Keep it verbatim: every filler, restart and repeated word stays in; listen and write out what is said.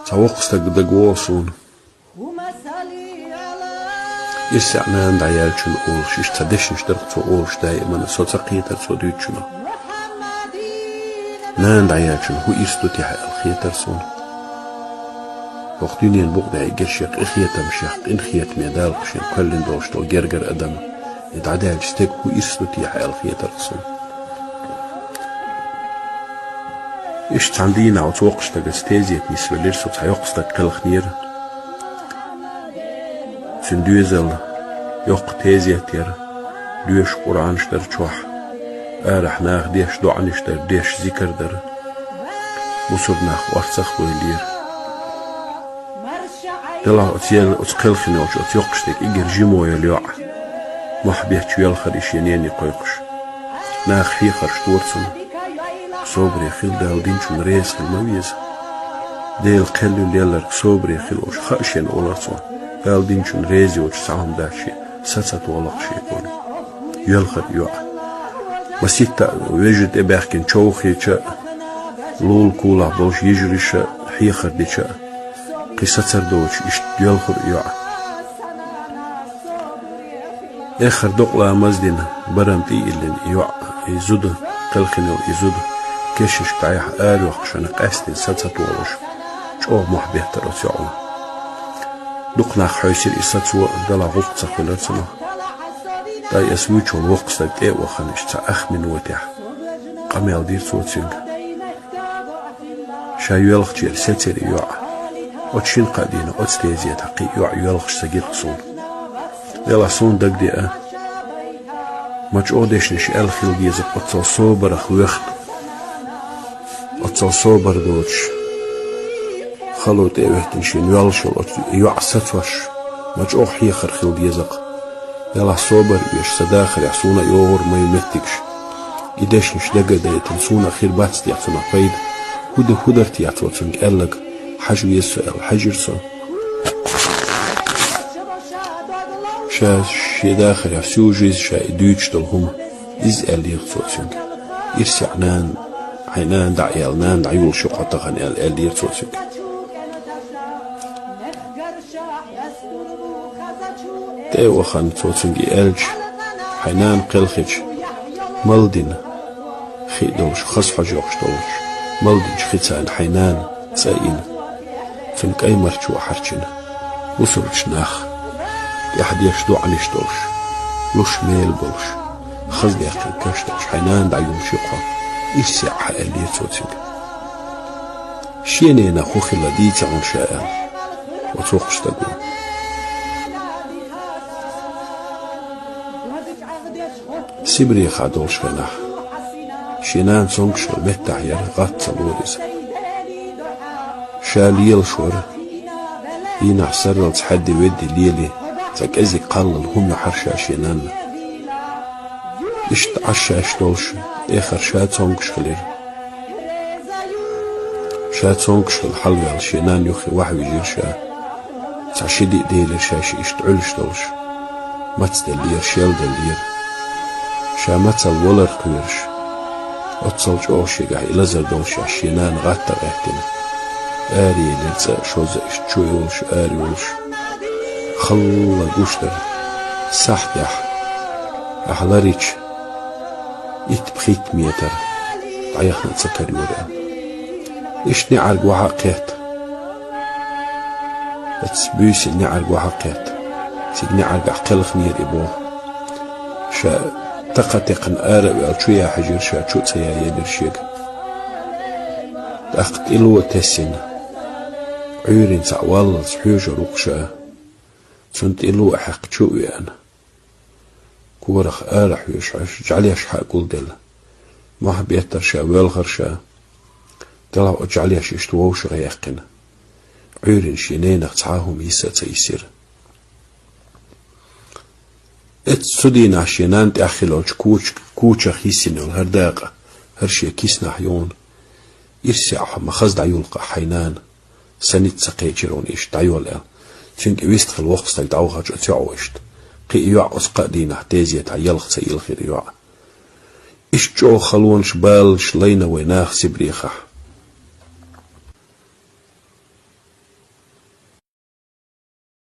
Цхьа воккха стаг дагавоагӀа суна. ИрсаьӀ нана дӀаяьлча олуш, иштта цхьа дешнаш дара цо олуш даиман, со ца кхетара цо дуьйцучунах. Нана дӀаяьлча хӀун ирс ду техьа аьлла хетара суна. ХӀокху дуьненан букъа тӀехь эггара шен къинхетамашех, къинхетаме Дала кху шен кхоьллина долуш долу гергара адам, и дӀадаьлча стеган хӀун ирс ду техьа аьлла хетара суна. Иштта цхьана дийнахь оцу воккхачу стагаца тезета нисвелира со, цхьа йоккха стаг кхелхинера. Цуьнан доьзал йоккха тезет яра, доьшуш Къуръанаш дара чохь, арахь наха деш доӀанаш дара, деш зикар дара. Бусурба нах орцах а бевллера. Делахь оцу ел-, оцу кхелхина йолчу оцу йоккхачу стеган эггара жимо йолу йоӀ, мохь бетташ йоьлхура и шен нене кхойкхуш. Наха хьехарш дора цунна. Собаре хила, Дала динчунна реза хила ма веза. Делан кхел ю лелларг, собаре хила олуш, хаа шена олура цо. Дала динчунна реза йоцуш цхьа хӀума дац шен, са ца тохалахь шен кхунна. Йоьлхура йоӀ. Маситта а вежарий тӀебаьхкина човхийча а, лулахь-кулахь болуш йижариша а хьехар дича а, кхин сацар доцуш иштта йоьлхура йоӀ. Эххар докъа ламаз дина, барам тӀе а йиллина, и йоӀ, и зуда, кхелхина йолу и зуда, кешнашка дӀаяхьа арайоккхуш, къаьсттина са ца тохалуш, чӀогӀа мохь беттара оцу йоӀо. Дукха нах хьаьвсира и сацо, делахь гӀуллакх ца хуьлура цунах. Ткъа и ас вуьйцуш волу воккха стаг тӀе а вахана, иштта цхьа ах минотехь къамел дира цо цуьнга. Ша йоьлхучуьра сецира и йоӀ. Оцу шина-кхаа дийнахь оцу тезетахь кхин а йоӀ йоьлхуш ца гира суна. Делахь суна дагадеа, ма чӀогӀа дешнаш аьлла хила деза оццул собарах воьхна. Оццул собар доцуш, хало тӀе а хӀоьттина шена йоьлхуш йолу оцу йоӀ сацош, ма чӀогӀа хьехар хила деза-кх. Делахь собар оьшуш, сан дахарехь суна а йогӀура ма ю меттигаш. И дешнаш дага а дайтина, суна а хир бац техьа цунах пайда. ХӀун ду, хӀун дара техьа цо цуьнга аьлларг, хьажа веза со аьлла, хьаьжира со. Ша шен дахарехь всю жизнь ша и дуьйцуш долу хӀума, иза аьллера цо цуьнга. ИрсаьӀ нана, хьайн нана дӀа а яьлла, нана дӀайолуш ю-кх хьо тахана аьлла, аьллера цо цуьнга. ТӀе а вахана цо цуьнга и аьлча, хьайн нана кхелхича, мала дина, хи а долуш, хаза хьожа йоккхуш долуш, мала динчу хица хьайн нана цӀа а йина, цуьнан кӀай марчо а хьарчийна, бусурбачу нах, тӀаьхьа деш доӀанаш долуш, луш мел болуш, хаза даьккхина каш долуш, хьайн нана дӀайолуш ю-кх хьо, ирсе Ӏа, аьллера цо цуьнга. Шен ненах хӀун хилла дийца хьуна ша аьлла, оцу воккхачу стага. Сибрехахь долуш хенахь, шен нана цомгуш йолу меттахь яра, гӀатта ца лора иза. Ша лелаш вара, дийнахь сарралц хьаьдда-ведда лелий, цхьа кӀезиг кхаллал хӀума яхьара ша шен нанна. Иштта Ӏаш шаьш долуш, эххар ша цомгуш хилира. Ша цомгуш хилла хьалаваьлла, шен нанна юххе вахьа вижира ша. Цхьа ши диъ делира ша шиъ иштта Ӏуьллуш долуш. Мацделлера, шелделлера. Ша мацалла валар кхоьруш, оццул чӀогӀа шегахь и лазар долуш, ша шен нана гӀатта гӀаьттина, араелира цӀа а, шозза а иштта чу йолуш, ара йолуш. Халла гуш дара. Сахьтехь, ахь ларича, итт-пхийтта метр дӀаяхна а ца карайора. Иштта неӀарга вахьа а кхетта. Оцу буьйсанна неӀарга вахьа а кхетта. Цига неӀаргахь кхелхинера и боху. Ша такха текхна ара а ваьлла, чу ян хьаьжира ша, чу а ца яелира шега. ТӀаккха тӀе ло а тесна, Ӏуьйранна цхьаъ валлалц хьоьжур ву-кх ша. Цунна тӀе ло а хьаькхна чу а веана. Корах ара хьоьжуш Ӏаш, жӀаьлеш хьа а гулделла. Мохь беттара ша, воьлхура ша. Делахь оцу жӀаьлеш иштта вовшах яьккхина, Ӏуьйранна шен ненах цхьа а хӀума йиса а ца йисира. Эццу цу дийнахь шен нанна тӀехь хиллачу куча-, кучах йисина йолу хӀара дакъа, хӀара шен киснахь ю хьуна. Ирсе Ӏа, хьо ма хаза дӀайолу-кх ахь хьайн нана. Сан ницкъ ца кхечира хьуна иштта дӀайола аьлла. Цуьнга и вистхилла воккха стаг дӀавахарчу оцу йоӀо иштта кхин а йоӀ оцу кхаа дийнахь тезетахь ялх ца йилхира йоӀ. Иштта чӀогӀа халонаш, баланаш лайна вай наха Сибрехахь.